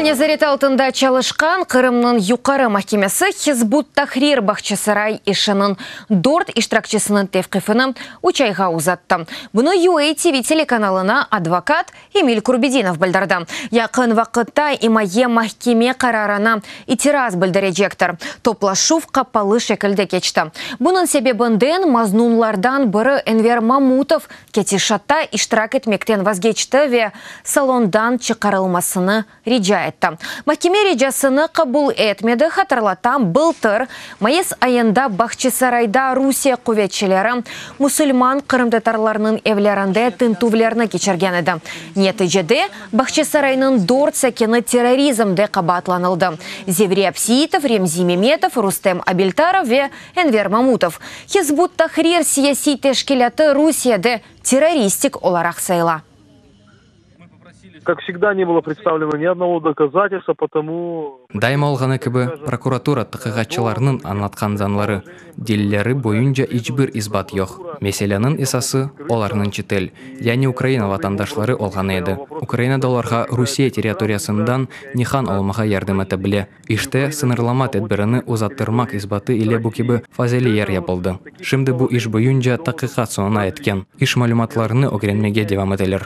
İşğal nezareti altında çalışqan Qırımnıñ Yuqarı mahkemesi Hizb ut-Tahrir Bağçasaray işiniñ dört iştirakçisiniñ tevqifini üç ayğa uzattı. Bunı UA TV telekanalına advokat Emil Kurbedinov bildirdi. Yaqın vaqıtta imaye mahkeme qararına itiraz bildirecektir. Toplaşuv qapalı şekilde keçti. Bunıñ sebebinden maznunlardan biri Enver Mamutov ketişatta iştirak etmekten vazgeçti ve salondan çıqarılmasını rica etti. Mahkeme ricasını qabul etmedi, hatırlatam, bıltır mayıs ayında Bahçesarayda Rusiye quvetçileri musulman qırımtatarlarnıñ evlerinde tintüvlerni keçirgen edi. Neticede, Bahçesaraynıñ dört sakini terrorizmde qabaatlanıldı, Zevri Abseitov, Remzi Memetov, Rustem Abiltarov ve Enver Mamutov. Hizb ut-Tahrir siyasiy teşkilâtı Rusiyede terroristik olaraq sayıla. Kak vsegda ne bylo predstavleno ni odnogo dokazatelstva, potomu. Daima olğanı kibi, prokuratura taqiqatçılarnıñ añlatqan zanları, delilleri boyunca iç bir isbat yoq. Meseleniñ esası, olarnıñ çetel, yani Ukraina vatandaşları olğanı edi. Ukraina da olarğa Rusiye territoriyasından nişan olmağa yardım ete bile. İşte, sıñırlama tedbirini uzattırmaq isbatı ile bu kibi fazeliyer yapıldı. Şimdi bu iş boyunca taqiqat soñuna yetken. İş malümatlarını ögrenmege devam eteler.